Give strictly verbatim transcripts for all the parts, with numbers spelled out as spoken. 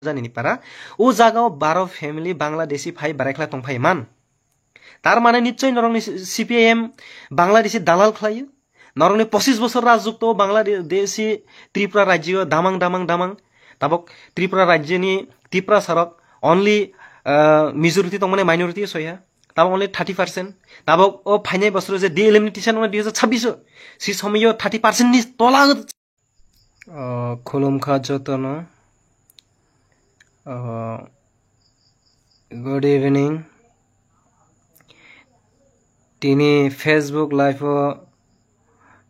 Janini para. O jaga o baro family Bangladeshi phai barai khla tong phai man. Tar mane nichoi norokni C P I M Bangladeshi dalal khlaio. Norokni pochis bosor rajyukto Bangladeshi Tripura rajyo damang, damang, damang. Tabok Tripura rajyoni Tiprasa rok only, ah, majority tongmani minority soiha. Tabok only thirty percent. Tabok o phainai bosoro je delimitation wngna dui hajar chabbish o, si somoyo thirty percent ni tola. Oh, khulumkha jotono. Oh, good evening. Tini Facebook live o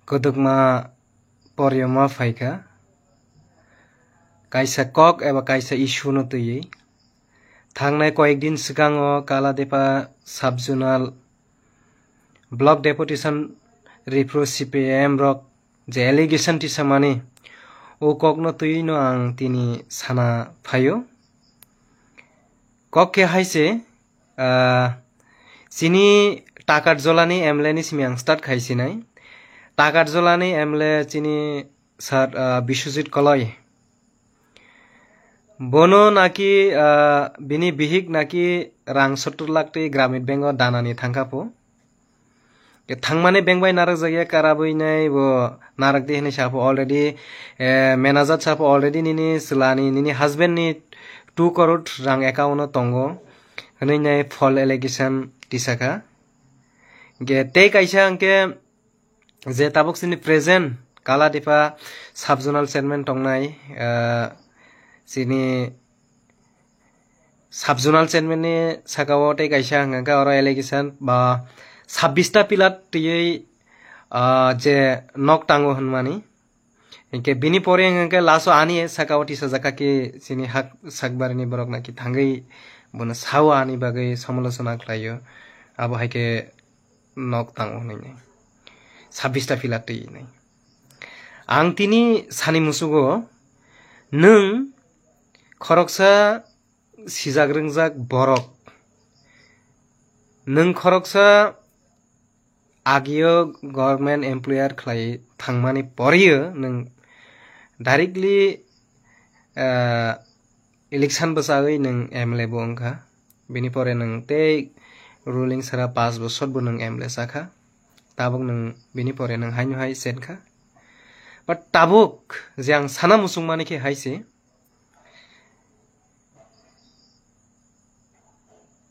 kwdwkma poriyoma phaikha. Kaisa kok eba kaisa issue no twiwi. Thangnai koyek din swkango Kaladepa Sub-Zonal Block Deputation Ripro C P I M rok je allegation tisamani, o kokno twiwi no ang tini sana phaio. Kok khe hai se, ah, chini Takarjolani M L A ni simi ang start khai sinai. Takarjolani M L A chini sir, ah, Biswajit Koloi. Bono naki, ah, bini bihik naki rang sottor lakh twi Gramin Bank o danani thangkha pho. Ke thangmani bank bai narwk jakya karabwi nai bo narwk di hinwi sapho already, eh, manager sapho already nini chwlani, nini husband ni two crore rang account o tongo hinwi nai false allegation tisakha. Ke tei kaisa hwnkhe je tabuk chini present Kaladepa sub-zonal chairman tongnai, ah, chini sub-zonal chairman ni saka o tei kaisa hwnkha khe oro allegation ba sabbish ta pillar twiwi, ah, je nok tango hwnmani. Hinkhe bini pore hwnkha khe last o ani saka o tisajak kha ki chini hak sakbari ni borok naki thangwi bono sao ani bagwi samalochona khlaio. Abo hai khe nok tango hwnwi nai. Sabbish ta pillar twi nai. Ang tini sani musugo nwng khoroksa sijak rwngjak borok. Nwng khoroksa agio government employer khlai thangmani porio nwng directly, ah, election bwchagwi nwng M L A bo wngkha. Bini pore nwng tei ruling sara paanch bosor bo nwng M L A chakha. Tabuk nwng bini pore nwng haino hai chenkha. But tabuk je ang sana muchungmani khe hai se,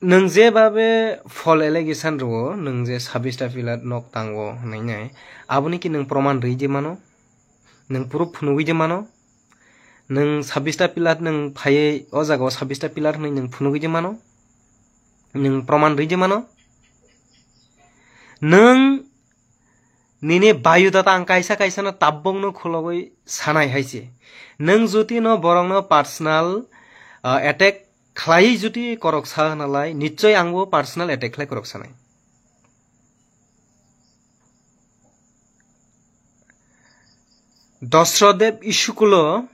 nwng je babe false allegation rwo, nwng je sabbish ta pillar nok tango hwnwi nai, aboni ki nwng proman rwi di mano? Nwng proof phunugwi di mano? Nwng sabbish ta pillar nwng phaiwi o jaga o sabbish ta pillar hwnwi nwng phunugwi di mano? Nwng proman rwi di mano? Nwng nini biodata ang kaisa kaisa no tabbok no khulogwi sanai hai se. Nwng jotino borok no personal, ah, attack khlaiwi jotwi korok sa hwnalai, nichoi ang bo personal attack khlai korok sanai. Dosrodev iskulo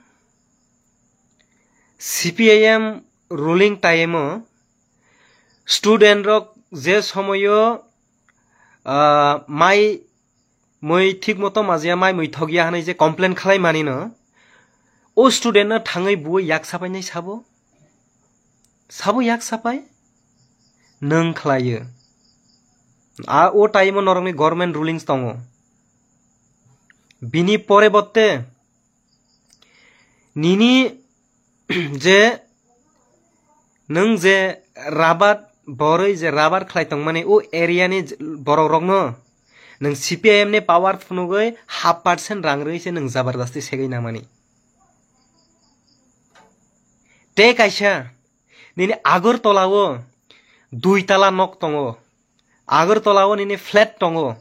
C P I M ruling time o student rok je somoyo, ah, mai mui thik moto majya mai mui thokya hwnwi je complain khlai mani no, o student no thangwi buo yak sapai nai sabo? Sabo yak sapai? Nwng khlaiyo. A o time o norokni government rulings tongo. Bini pore botte nini je nwng je rabar borwi je rabar khlai tongmani o area ni borok rokno nwng C P I M ni power phunugwi half percent rang rwi se nwng jabardasti segwi nangmani. Tei kaisa nini Agartala o dui tala nok tongo, Agartala o nini flat tongo.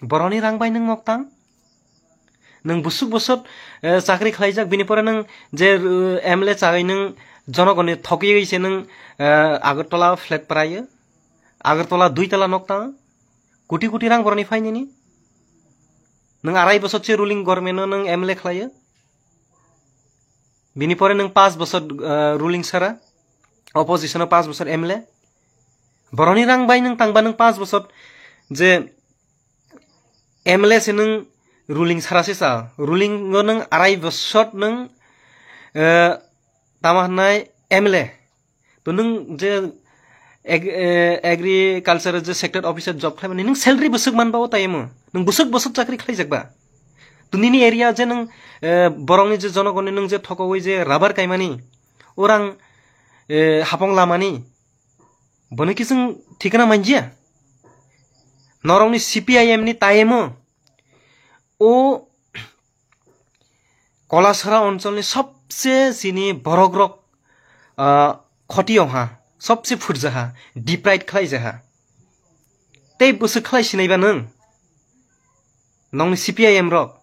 Boroni rang bai nwng nok tang? Nwng busuk bosot, eh, chakri khlaijak, bini pore nwng je, eh, M L A chagwi nwng jonogoni thokgwi se nwng, eh, Agartala flat praio, Agartala dui tala nok tang? Koti koti rang boroni phai nini? Nwng arai bosor se ruling government o nwng M L A khlaio. Bini pore nwng paanch bosor, eh, ruling sara, opposition o paanch bosor M L A. Boroni rang bai nwng tangba nwng paanch bosor je M L A se nwng ruling sara se cha. Ruling o nwng arai bosor nwng Eh, tama hwnai M L A. To nwng je ag-, eh, agriculture je sector officer job khlaimani, nwng salary bwswk manba o tai emo. Nwng bwswk bwswk chakri khlaijakba. To nini area je nwng, eh, borokni je jonogonni nwng je thokowi je rubber kaimani, orang, eh, hapong lamani, bono kising thikna manjia. Norokni C P I M ni tai emo. O Kolasora oncholni sobse chini borokrok, ah, khoti ongha, sobse phurjaha, deprived khlaijaha. Tei bwswk khlai sinaiba nwng? Nongni C P I M rok.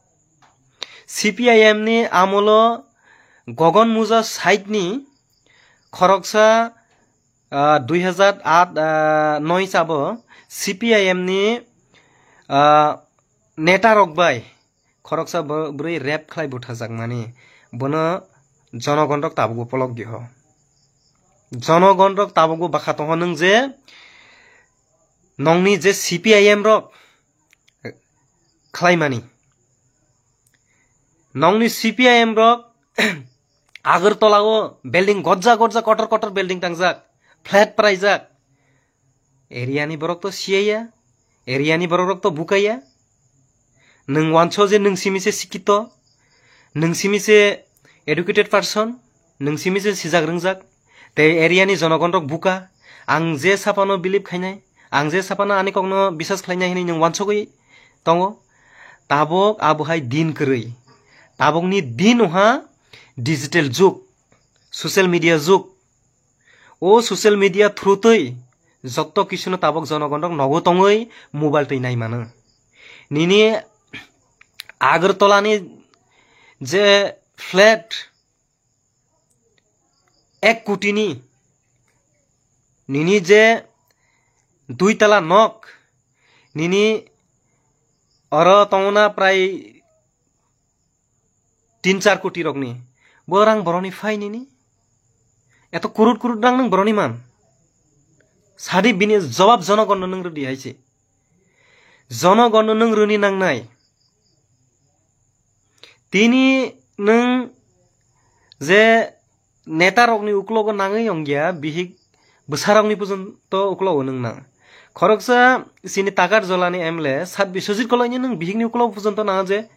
C P I M ni amolo Gogon Muja side ni khoroksa, ah, dui hajar aat, ah, noi sabo C P I M ni, ah, neta rok bai khoroksa bo-, bwrwi rape khlai buthajakmani, bono jonogon rok tabukbo polok diho. Jonogon rok tabukbo bakha tongho nwng je nongni je C P I M rok khlaimani. Nongni C P I M rok Agartala o building gojja gojja kotor kotor building tangjak, flat praijak. Area ni borok to siyaya, area ni borok rok to bukaya. Nwng wanso je nwng simi se sikito, nwng simi se educated person, nwng simi se sijak rwngjak, tei area ni jonogon rok buka. Ang je sapano believe khainai, ang je sapano ani kokno bisas khlainai hinwi nwng wansogwi tongo. Tabok abohai din kwrwi, tabokni din oha digital jug, social media jug. O social media through twi jotto kisuno tabok jonogon rok nogo tongwi mobile twi nai mano. Nini Agartala ni je flat ek koti ni, nini je dui tala nok, nini oro tongna prai tin char koti rokni. Bo rang boroni phai nini? Eto kurut kurut rang nang boroni man? Sadi bini jawab jonogon no nang rwdi hai se. Jonogon no nang rwni nangnai. Tini nang je neta rokni uklogo nangwi ongya, bihik bwsarokni pujon to uklogo nang nang. Khoroksa sini Takarjolani M L A sat Biswajit Koloini nang bihikni uklogo pujon to nang je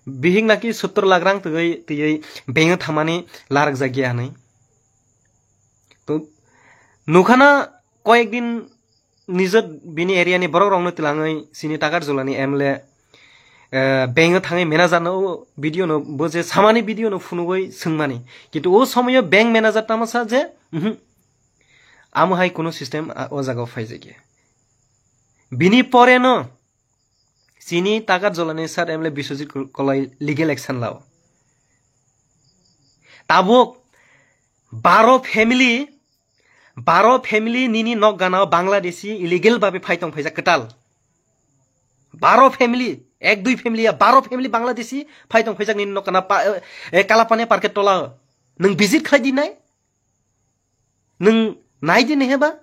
bihik naki sottor lakh rang twi, twi bengwi thamani larak jagya hinwi. To nukhana koyek din nijo bini area ni borok rokno tilangwi sini Takarjolani M L A, eh, bengwi thangwi manager no o video no bo je samani video no phunugwi swngmani. Kintu o somoyo bank manager tamo sa je, mhm, amo hai kuno system, ah, o jaga o phaijakya. Bini pore no sini Takarjolani sir M L A Biswajit Kol-, Kolai legal action lao. Tabuk baro family, baro family nini nok gana o Bangladeshi illegal babe phai tong phaijak kwtal. Baro family, ek dui family ya, baro family Bangladeshi phai tong phaijak nini nok gana pa, eh, eh, Kalapania Parket tola o. Nwng visit khlai di nai? Nwng nai di nai heba?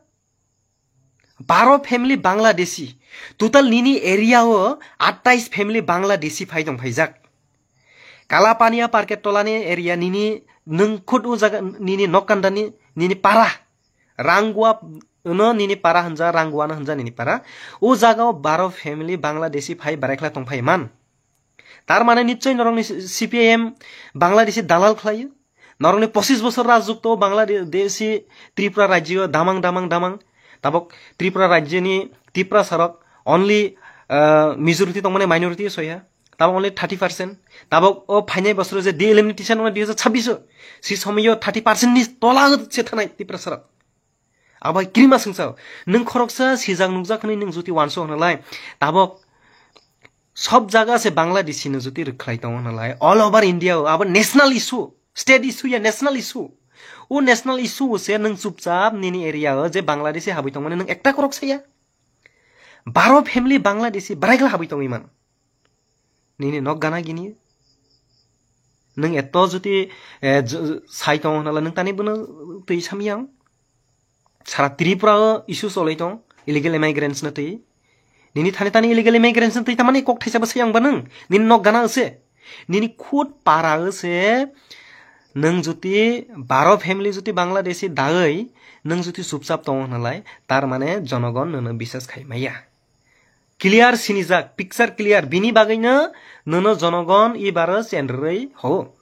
Baro family Bangladeshi. Total nini area o atais family Bangladeshi phai tong phaijak. Kalapania Parket tolani area nini nwng khud o jaga nini nokkandani nini para. Rangwa no nini para hwnja, Rangwa no hwnja nini para. O jaga o baro family Bangladeshi phai barai khlai tong phai man. Tar mane nichoi norokni C P I M Bangladeshi dalal khlaio. Norokni pochis bosor rajyukto Bangladeshi Tripura rajyo damang, damang, damang. Tabok Tripura rajyoni Tiprasarok only, ah, majority tongmani minority soiha. Tabok only thirty percent. Tabok o phainai bosoro je delimitation wngna dui hajar chabbish o, si somoyo thirty percent ni tola se thanai Tiprasarok. Abo hai kirima swngsa o. Nwng khoroksa sijak nukjak hwnwi nwng juti wanso hwnalai, tabok sob jaga se Bangladeshi no juti rwkhlai tongo hwnalai, all over India o abo national issue, state issue ya national issue. O national issue o se nwng chupchap nini area o je Bangladeshi habwi tongmani nwng ekta khorok saya. Baro family Bangladeshi barai kla habwi tongwi man. Nini nok gana gini. Nwng eto juti, eh, j-, sai tongo hwnala nwng tani bono twi samyang. Sara Tripura o issue choloi tong, illegal immigrants no twi. Nini thani thani illegal immigrants no twi tamani kok thaisa bwsai ang ba nwng. Nini nok gana se. Nini khud para se. Nwng juti baro family juti Bangladeshi dagwi nwng juti chupchap tongo hwnalai, tar mane jonogon nono bisas khai maya. Clear sinijak, picture clear, bini bagwino nono jonogon i baro chenrwi ho.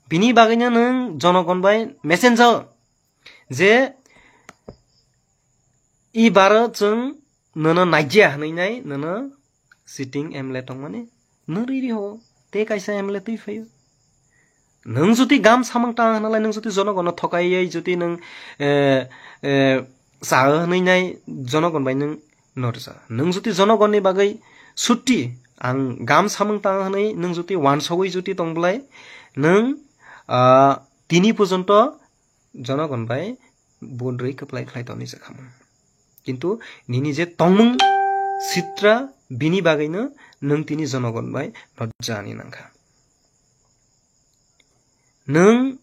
Bini bagwino nwng jonogon bai messenger je i baro chwng nono naijya hwnwi nai nono sitting M L A tongmani nwng riri ho, te kaisa M L A twi phaio. Nwng juti gam samung tang hwnalai, nwng juti jonogono thokaiwi juti nwng, eh, eh, cha hwnwi nai jonogon bai nwng norja. Nwng juti jonogonni bagwi sutti ang gam samung tang hwnwi nwng juti wansogwi juti tongblai, nwng, ah, tini porjonto jonogon bai budrwi kwplai khlai toni jakhamung. Kintu nini je tongmung sitra, bini bagwino nwng tini jonogon bai norjani nangkha. Nwng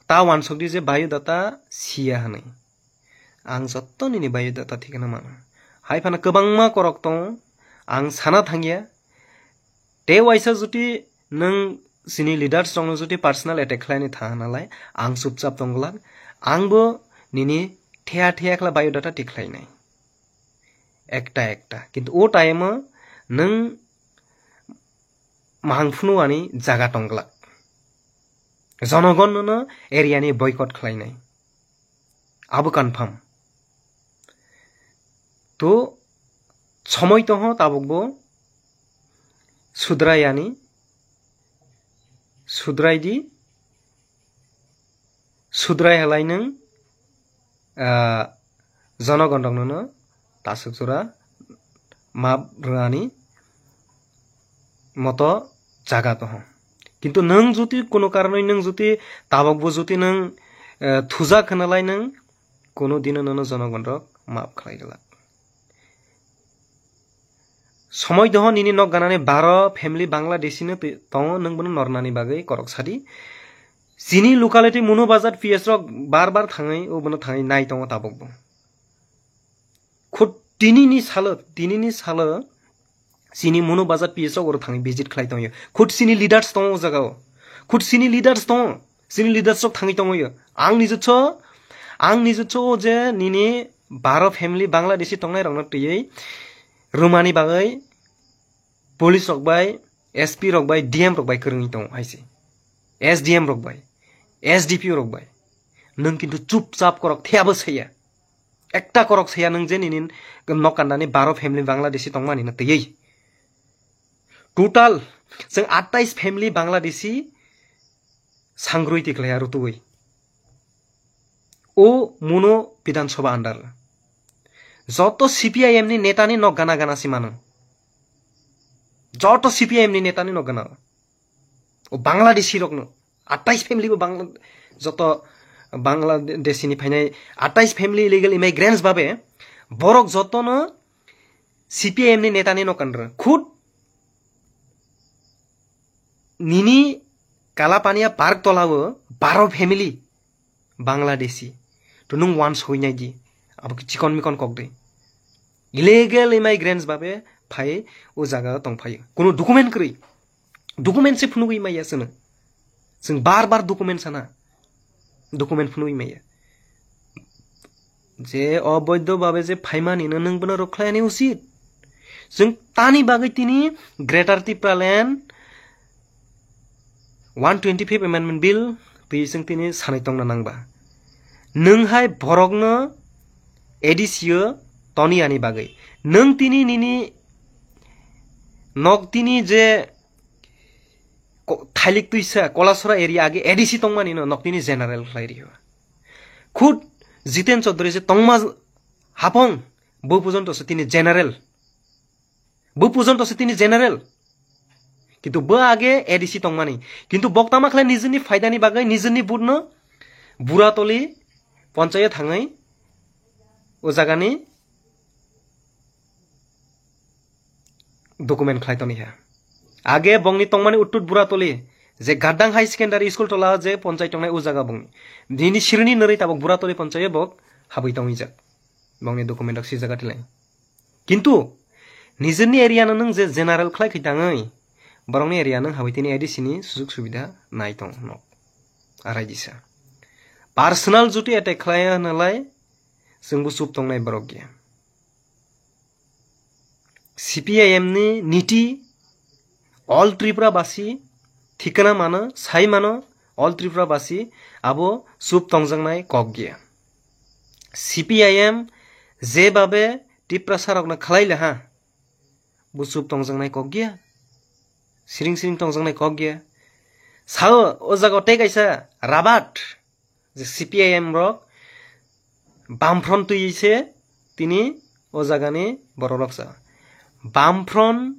ta wansokdi je biodata siya hwnwi. Ang jotto nini biodata thikna mano. Hai phano kwbangma korok tongo, ang sana thangya. Te waisa juti nwng chini leaders rokno juti personal attack khlaini tha hwnalai, ang chupchap tongglak. Angbo nini thea thea khla biodata tik khlainai. Ekta ekta. Kintu o time o nwng mahang phunu ani jaga tongglak. Jonogon nono area ni boycott khlainai. Abo confirm. To somoi tongo tabuk bo sudrai ani, sudrai di, sudrai halai nwng, ah, jonogon rok nono tasuk jora map rwani moto jaga tongo. Kintu nwng juti kono karonwi nwng juti tabok bo juti nwng, eh, thujak hwnalai nwng kono dino nono jonogon rok map khlai glak. Somoi doho nini nok ganani baro family Bangladeshi no twi-, tongo, nwng bono nornani bagwi korok sadi. Chini locality Munu Bazar P S rok bar bar thangwi, o bono thangwi nai tongo tabok bo. Khud tinini salo, tinini salo chini Munu Bazar P S rok oro thangwi visit khlai tongyo. Khud chini leaders tongo o jagao. Khud chini leaders tongo. Chini leaders rok thangwi tongo yo. Ang nijutso, ang nijutso o je nini baro family Bangladeshi tongnai rokno twiwi rwmani bagwi police rok bai, S P rok bai, D M rok bai kwrwngwi tongo hai se. S D M rok bai, S D P O rok bai. Nwng kintu chupchap korok theyabo saya. Ekta korok saya nwng je nini nok kandani baro family Bangladeshi tongmani no twiwi. Total chwng atais family Bangladeshi sangrui tiklaya rutui. O Munu Bidhan Sabha under. Joto C P I M ni neta ni nok gana gana si mano. Joto C P I M ni neta ni nok gana. O Bangladeshi rokno. Atais family bo Bangla-, joto Bangladeshi ni phainai atais family illegal immigrants babe borok jotono C P I M ni neta ni nok under. Khud nini Kalapania park tolao baro family Bangladeshi. To nwng wan soi nai di. Abo khe chikon mikon kok de. Illegal immigrants babe phai o jaga tong phai. Kuno document kwrwi. Document se phunugwi maya chwng. Chwng bar bar document sana. Document phunugwi maya. Je oboidho babe je phaimani no nwng bono rwkhlai ani usit. Chwng tani bagwi tini Greater Tipraland one twenty-fifth Amendment Bill twi chwng tini sanai tongna nangba. Nwng hai borokno A D C o toni ani bagwi. Nwng tini nini nok tini je ko-, thailik twisa Kolasora area age A D C tongmani no nok tini general khlai rio. Khud Jiten Chaudhary je tongma hapong bo pujonto se tini general. Bo pujonto se tini general. Kintu bo age A D C tongmani. Kintu bok tama khlai nijini phaidani bagwi nijini budno Buratoli ponchayo thangwi o jagani document khlai toni ha. Age bongni tongmani uttut Buratoli je Gardang High Secondary School tola je ponchai tongnai o jaga bongni. Nini sirini nori tabok Buratoli ponchayo bok habwi tongwi jak. Bongni document rok si jaga tilai. Kintu nijini area no nwng je general khlai khai tangwi, borokni area nwng habwi tini A D C ni sujug subida nai tong nok. Arai disa. Personal juti attack khlai ya hwnalai, chwngbo chup tongnai borok ya. C P I M ni niti all Tripura basi thikana mano, sai mano, all Tripura basi abo chup tongjaknai kok ya. C P I M jebabe Tiprasa rokno khlai le ha, bo chup tongjaknai kok ya. Siring siring tongjaknai kok ya. Sao o jaga tei kaisa rabat je C P I M rok Bamfront twi se tini o jagani borok rok sa. Bamfront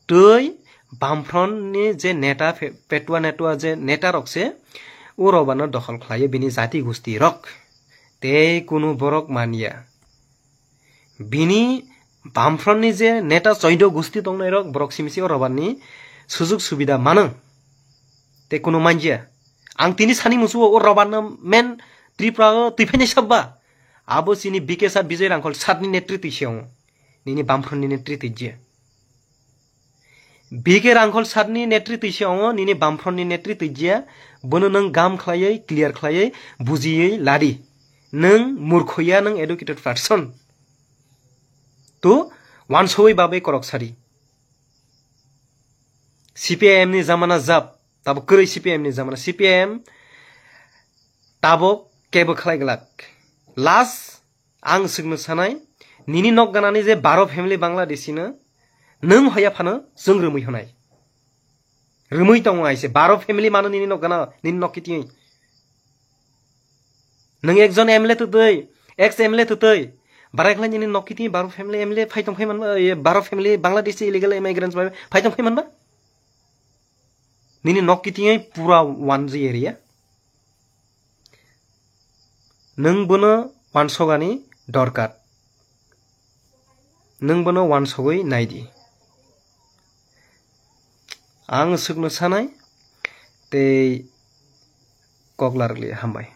twi Bamfront ni je neta, pe-, petua netua je neta rok se, o robano dokhol khlaiyo bini jati gusti rok. Tei kunu borok manya. Bini Bamfront ni je neta choido gusti tongnai rok, borok simi se o robani sujug subida mano. Tei kunu manya. Ang tini sani musuo o robanno men Tripura o twi phainai sabba. Abo chini B K sir Bijoy Rangkhol sir ni netritwi se wngo. Nini Bamfront ni netritwi je. B K Rangkhol sir ni netritwi se wngo, nini Bamfront ni netritwi je. Bono nwng gam khlaiwi, clear khlaiwi, bujiwi ladi. Nwng murkho ya, nwng educated person. To wansogwi babwi korok sari. C P I M ni jamana jab, tabuk kwrwi C P I M ni jamana. C P I M tabuk kebo khlai glak. Last ang swkno sanai, nini nok ganani je baro family Bangladeshi no, nwng hoya phano chwng rwmwi hwnai. Rwmwi tongo aise, baro family mano nini nok gana, nini nok kitingwi. Nwng ekjon M L A twtwi, ex M L A twtwi, barai khlai nini nok kitingwi baro family M L A phai tong phai manba, e, baro family Bangladeshi illegal immigrants bai phai tong phai manba? Nini nok kitingwi pura one G area. Nwng bono wansogani dorkar. Nwng bono wansogwi naidi. Ang swkno sanai tei kok larwkliya, hambai.